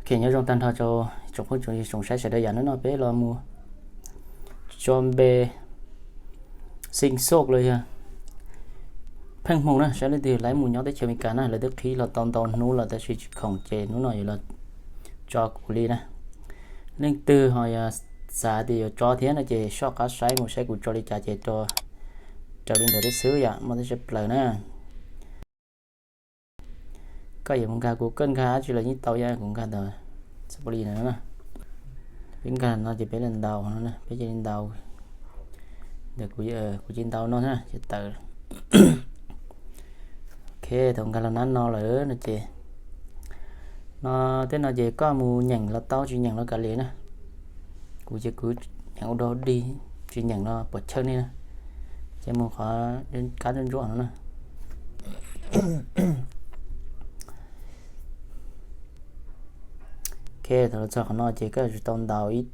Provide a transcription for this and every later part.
Ok, nyob zoo tag nrho rau tsoom phooj tsoom ywg tsoom saib sawv daws. Yam hnub no peb los mus tso npe xeev xoj los yog pheej hmoo na, saib leej twg laib mus nyob teb chaws Amelikas na, lawv twb qhib los tau ntau hnub lawm tab sis tsis khoom ces hnub no yuav los tso kuv li na. Leej twg ho yog xav tias yuav tso thiab no ces soj qab saib mus saib kuv tso li cas ces raws li ntawd xwb yom, muaj tej siab plaws na. Koj yuav mus nkag kuv, koj nkag dab tsi los yeej tau, yog kuv nkag ntawm xab pos lis no. Peb nkag no ces peb li ntaus no, peb cia li ntaus ntawm kuv, kuv cia li ntaus no na ces tawm. Ok, thaum nkag los nab no lawm no ces no, tej no ces koj mus nyeem los tau, tsis nyeem los kav liam na. Kuv ces kuv nyeem ua dog dig, tsis nyeem los puas chawj nej na. Ces mus qhov kab ntsuab ntsuab no na. Ok, thaum los txog qhov no ces koj yuav tsum tau ntaus ib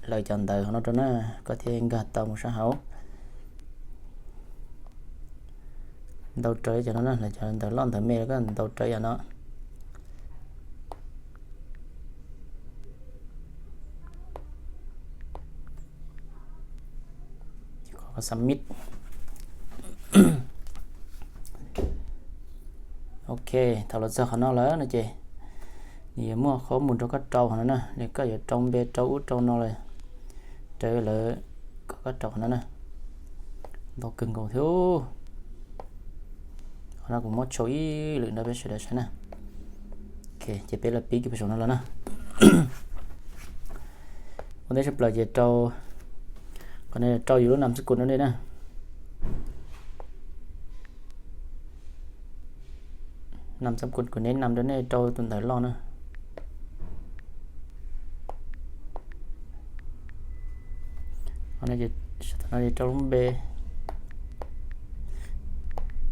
lawv cov ntawv qhov no rau na, koj thiaj nkag tau mus sab hauv. Ntaus raws cov no na, lawv cov ntawv loj ntawv me los koj ntaus raws yam no. Submit. Ok, thaum los txog qhov no lawm no ces nws yuav muaj qhov mus rau koj rau qhov no na, koj yuav rau npe rau ub rau no los raws lawv kom koj rau qhov no na. Ntau kawg nkaus thiab. Qhov no kuv muab tsau ib lwm nrog peb sawv daws saib na. Ok, ces peb los pib kiag saum no los na. Ua ntej tshaj plaws ces rau, qhov no rau yus lub nam xab kum rau nej na. Nam xab kum kuv neb nam rau nej rau tus ntawv loj na. Qhov no ces rau lub npe,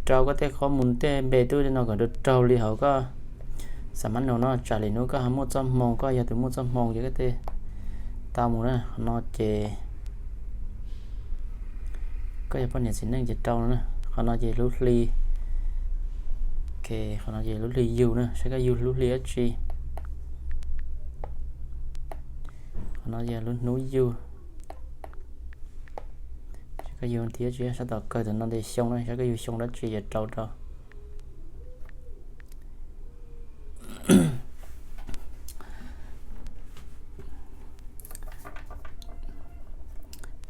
rau koj tej qhov mus tej npe tub no kom raug raug li hauv koj xam mab nus no, tsam li hnub koj ho muaj txoj hmoo, koj yog tus muaj txoj hmoo ces koj tej tau mus na. Qhov no ces koj yog poj niam txiv neej ces rau no na. Qhov no ces lub hli, ok, qhov no ces lub hli yug na, saib koj yug lub hli dab tsi. Qhov no yog lub hnub yug, saib koj yug thiab tsis, sab tom kawg tus no tes xyoo na, saib koj yug xyoo dab tsi ces rau rau.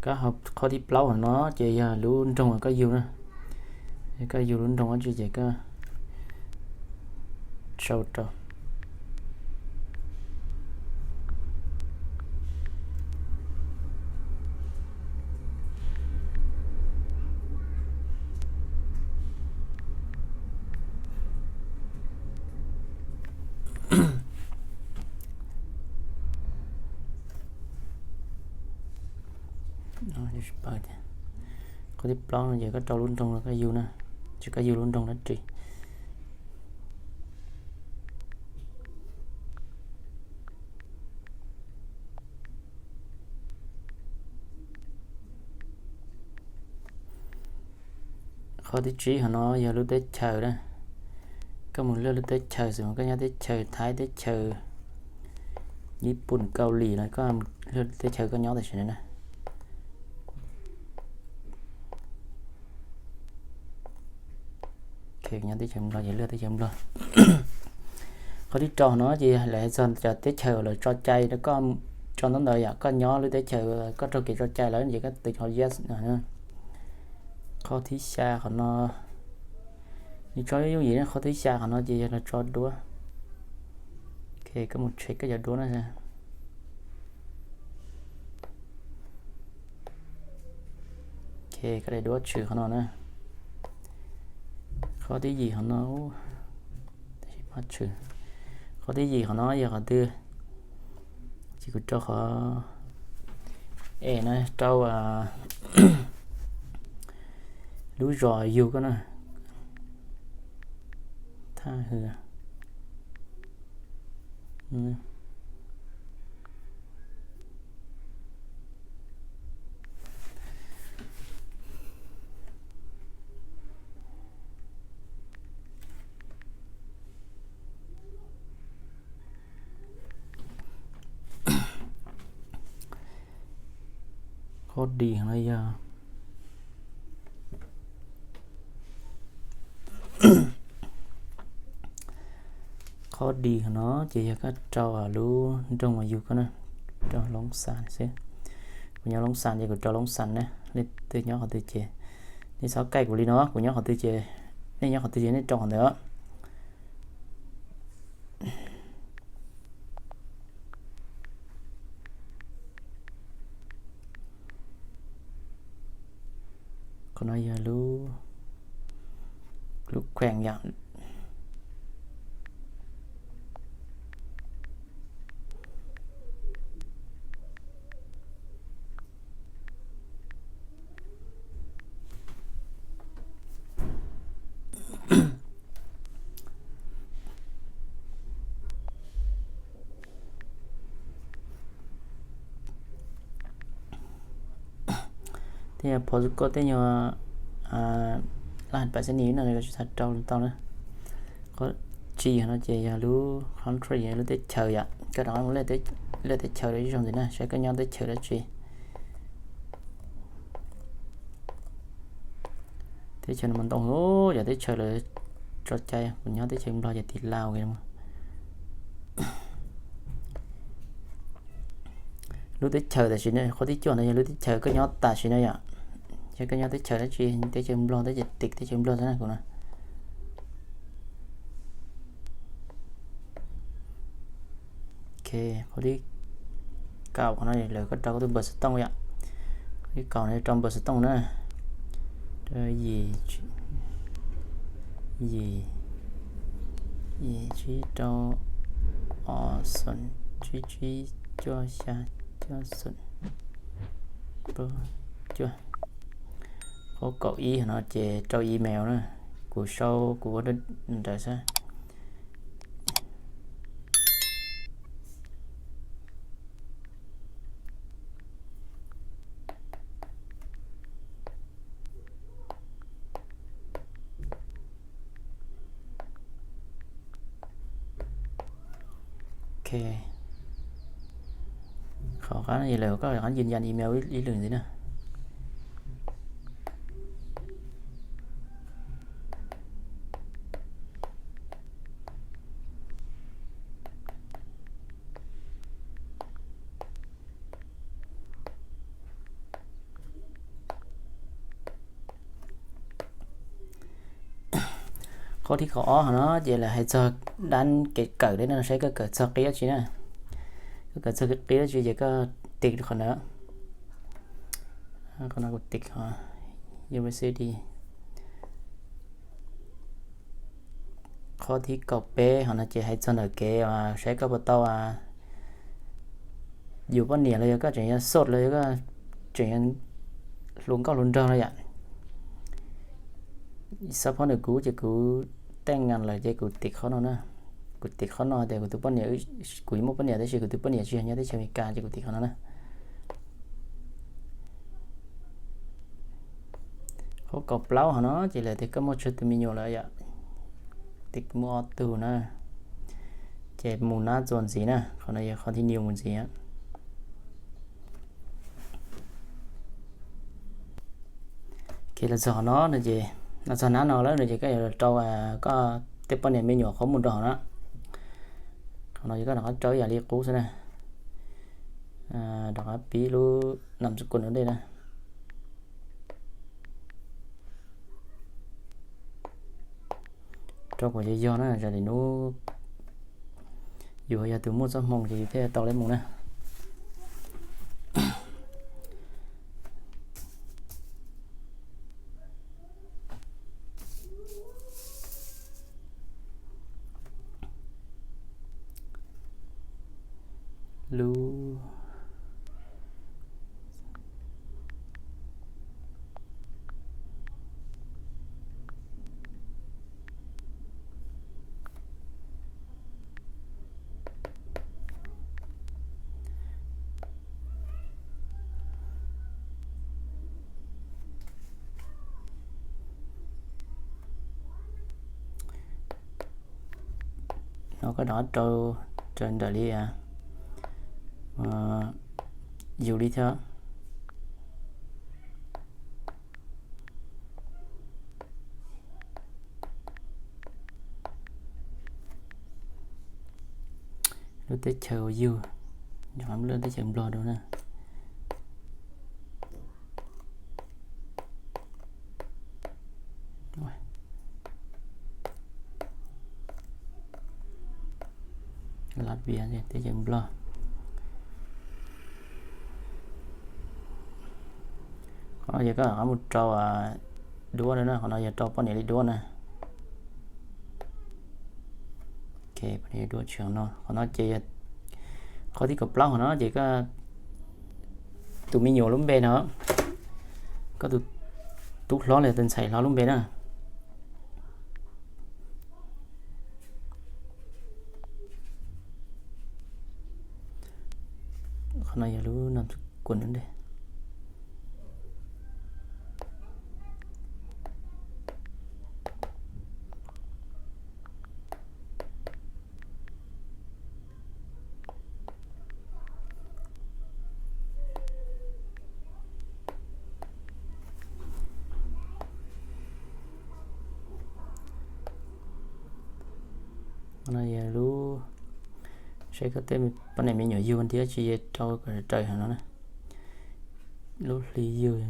Koj qhov thib plaub no ces yog lub nroog koj yug na. Koj yug lub nroog dab tsi ces koj sau rau. Qhov thib plaub no ces koj rau lub nroog koj yug na, tsis koj yug lub nroog dab tsi. Qhov thib tsib hov no yog lub teb chaws na. Koj mus luaj lub teb chaws, xws koj nyob teb chaws Thaib, teb chaws Nyij Pooj, Kaus Lim los koj luaj teb chaws koj nyob tam sim no na. Nyob teb chaws Nplog ces luaj teb chaws Nplog. Qhov thib rau no ces lawv hais txog cov teb chaws lawv tso cai rau koj tso ntaub ntawv yom, koj nyob lub teb chaws koj raug kev tso cai lawm ces koj tus qhov yes no. Qhov thib xya qhov no, nws tso yooj yim, qhov thib xya qhov no ces yog los tso duab. Ok, koj mus check koj cov duab na. Ok, koj daim duab tshwm qhov no na. Qhov thib yim qhov no, qhov thib yim qhov no yog qhov twg? Ces kuv rau qhov es no rau lub zos yug koj na. Thaj Hwm. Qhov dis no yog, qhov dis no ces yog koj rau lub nroog uas yug koj na, rau Loob Xas xwb. Kuv nyob Loob Xas ces kuv rau Loob Xas na, leej twg nyob qhov twg ces nej txhob kaij kuv li no, kuv nyob qhov twg ces nej nyob qhov twg ces nej rau qhov ntawd. Qhov no yog lub, lub kheem yom. Tej nyuag phos koj tej nyuag laj pam xab nis no tsis tau rau tau na. Qhov tsis no ces yog lub country, lub teb chaws yom. Koj rov qab mus lej teb chaws zoo ntxiv na, saib koj nyob teb chaws dab tsi. Teb chaws no mas ntoo lawm, cov teb chaws lawv tso cai, kuv nyob teb chaws Nplog ces tiv Laos. Lub teb chaws tam sim no qhov thib cuaj no yog lub teb chaws koj nyob tam sim no yom. Yog koj nyob teb chaws dab tsi, teb chaws Nplog, teb chaws tim teb chaws Nplog xwb na kuv no. Ok, qhov thib kaum no lawv koj rau koj tus npawb xov tooj yom. Qhov thib kaum no rau npawb xov tooj na. Yim, yim, yim tsib rau ob xoom tsib tsib cuaj xya cuaj xoom plaub cuaj. Qhov kaum ib no ces rau email na, kuv sau kuv ua nrawm xwb. Ok, qhov qab no lawv koj rov qab yws yas email ib lwm ntxiv na. Qhov thib kaum ob hov no ces lawv hais txog dab kev kawm thiab no, saib koj kawm txog qib dab tsi na. Koj kawm txog qib dab tsi ces koj tiv qhov ntawd. Qhov no kuv tiv university. Qhov thib kaum peb hov no ces hais txog ntawm kev saib koj puas tau yus poj niam los yog koj tseem yog sot los yog koj tseem hluas nkauj hluas nraug no yom. Xab phob nws kuv ces kuv teej ngas lawm ces kuv tiv qhov no na. Kuv tiv qhov no tias kuv tus poj niam, kuv yuav muaj poj niam tab sis kuv tus poj niam tsis yog nyob teb chaws Amelikas ces kuv tiv qhov no na. Qhov kaum plaub hov no ces lawv tias koj muaj tsawg tus me nyuam lawm yom. Tiv muaj ob tug na. Ces mus nab txuas ntxiv na, qhov no yog qhov thib news mus ntxiv. Los txog no no ces, los txog nab no lawm no ces koj yuav rau koj tej poj niam me nyuam qhov mus nrog na. Qhov no ces koj rov qab rau ib yam li qub xwb na. Rov qab pib lub nam xu kos no dej na. Rau kom yog yog na, zam li hnub yus yog tus muaj txoj hmoo ces yus thiaj tau li mus na. Lub no koj rov rau raws nraim li yus li thiab. Lub teb chaws uas yug, lub teb chaws Nplog dua na. Latvia, teb chaws Nplog. Qhov no yog koj rov qab mus rau duab na, qhov no yog rau poj niam li duab na. Poj niam li duab tsis no, qhov no ces yog qhov thib kaum plaub, qhov no ces koj tus me nyuam lub npe no, koj tus tub hlob los tus ntxhais hlob lub npe na. Qhov no yog lub nam txuj kuas ntej. Qhov no yog lub, saib koj tej poj niam me nyuam yug thiab tsis yog rau kom raws heev no na. Lub hli yug.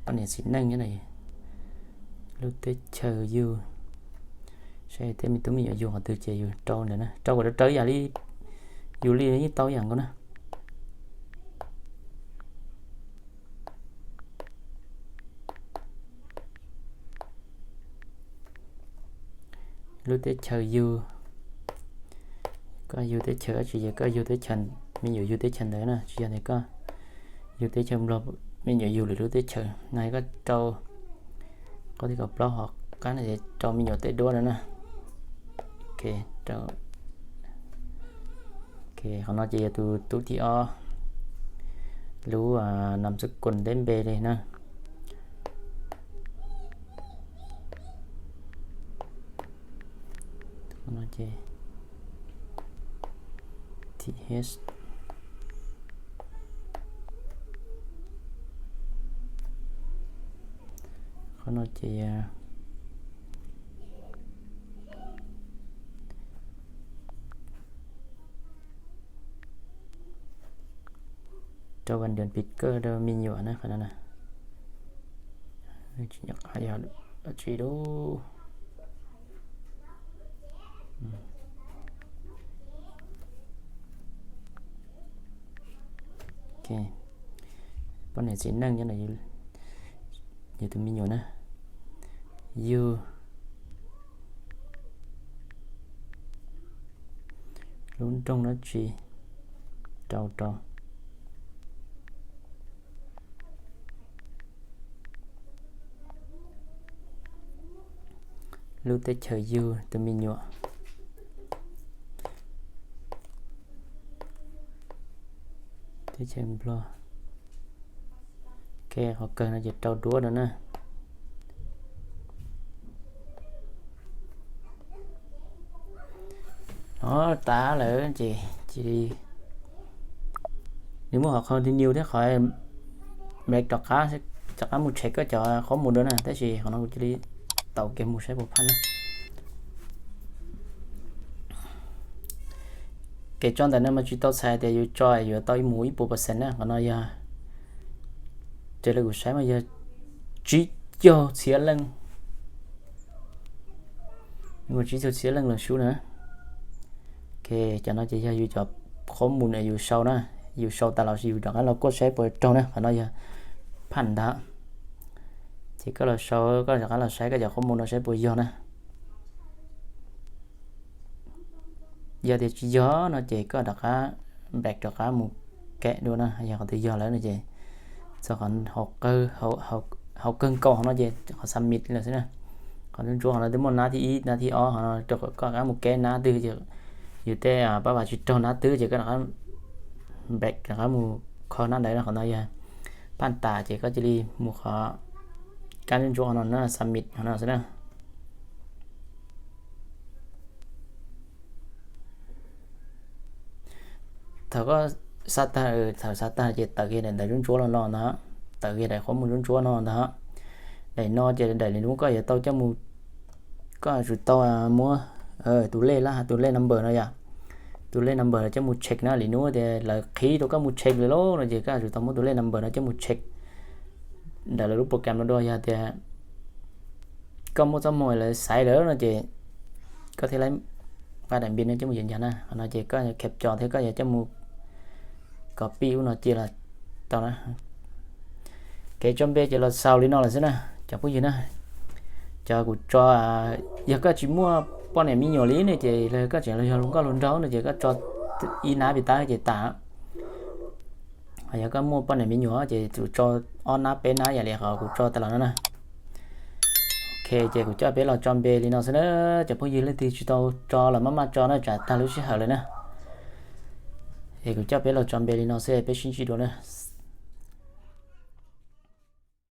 Poj niam txiv neej, lub teb chaws yug, saib tej me tub me nyuam yug qhov twg ces yus rau ntawd na, rau kom raws ib yam li yus li yeej tau ib yam nkaus na. Lub teb chaws yug, koj yug teb chaws dab tsi, yog koj yug teb chaws, me nyuam yug teb chaws ntawd na, tsis yog tias koj yug teb chaws Nplog, me nyuam yug lwm lub teb chaws no, koj rau qhov thib kaum plaub hov qab no ces rau me nyuam tej duab no na. Qhov no ces yog tus tub thib ob, lub nam txuj kuas ntej npe li na. Th, qhov no ces rau vas das pis kawj rau me nyuam na, qhov no na. Tsis nyam qab yog dab tsi lauj. Poj niam txiv neej, yog tus me nyuam na, yug lub nroog dab tsi, rau rau lub teb chaws yug tus me nyuam. Teb chaws Nplog. Ok, qhov kawg no ces rau duab no na. Hnov tas lawm ces cia li, nws muaj qhov continue thiab qhov back rov qab, rov qab mus check koj cov qhob mus dua na, tab sis qhov no kuv cia li tau kev mus saib puas phaj na. Kev tso ntawm no mas tsis tau txhais tias yus tso yuav tau mus ib puas percent na, qhov no yog raws li kuv saib mas yog tsib caug txhiab leej, tsib caug txhiab leej los sub na. Ok, cov no ces yog yus cov qhob mus na, yus sau na, yus sau tas los sis yus rov qab los kuaj saib puas raug na, qhov no yog phaj ntawd. Ces koj los sau, koj rov qab los saib koj cov qhob mus no saib puas yog na. Yog tias tsis yog no ces koj rov qab back rov qab mus keb dua na, yog qhov twg yog lawm no ces txog qhov hauv kawg nkaus hauv no ces qhov submit lawm xwb na. Qhov ntsuab ntsuab hauv no twb muaj nab thib ib nab thib ob hauv no, rau qhov koj rov qab mus keb nab twg, yus tej pab vas tsis raug nab twg ces koj rov qab back rov qab mus kho nab ntawd na, qhov no yog phaj tas ces koj cia li mus qhov kab ntsuab ntsuab hauv no na, submit hauv no xwb na. thaum koj xa tag, thaum xa tag ces tawm kiag daim ntawv ntsuab ntsuab los no ntag, tawm kiag daim qhuab mus ntsuab ntsuab no ntag. Daim no ces daim li lub koj yuav tau coj mus, koj yuav tsum tau muab tus lej lab, tus lej number no yom, tus lej number no coj mus check na. Li lub tias lawv qhib rau koj mus check li lub no ces koj yuav tsum tau muab tus lej number no coj mus check. Ntawm lawv lub program no dua yog tias koj muaj txoj hmoo lawv xaiv lawm no ces koj thiaj li nqa daim npis no coj mus yuav ncav na. Qhov no ces koj yuav captcha thiab koj yuav coj mus copy ub no cia los tau na. Kev tso npe ces los xaus li no lawm xwb na cov phooj ywg na. Cov kuv tso, yog koj tsis muaj poj niam me nyuam li ne ces los koj tseem los yog hluas nkauj hluas nraug no ces koj tso ib nab pis tab ces tas. Yog koj muaj poj niam me nyuam ces tsum tso ob nab peb nab yam li qhov kuv tso tas los no na. Ok, ces kuv coj peb los tso npe li no xwb na. Cov phooj ywg leej twg tsis tau tso los maj maj tso na, tsam tag lub sij hawm lawm na. Es kuv coj peb los tso npe li no xwb, peb sib ntsib dua na.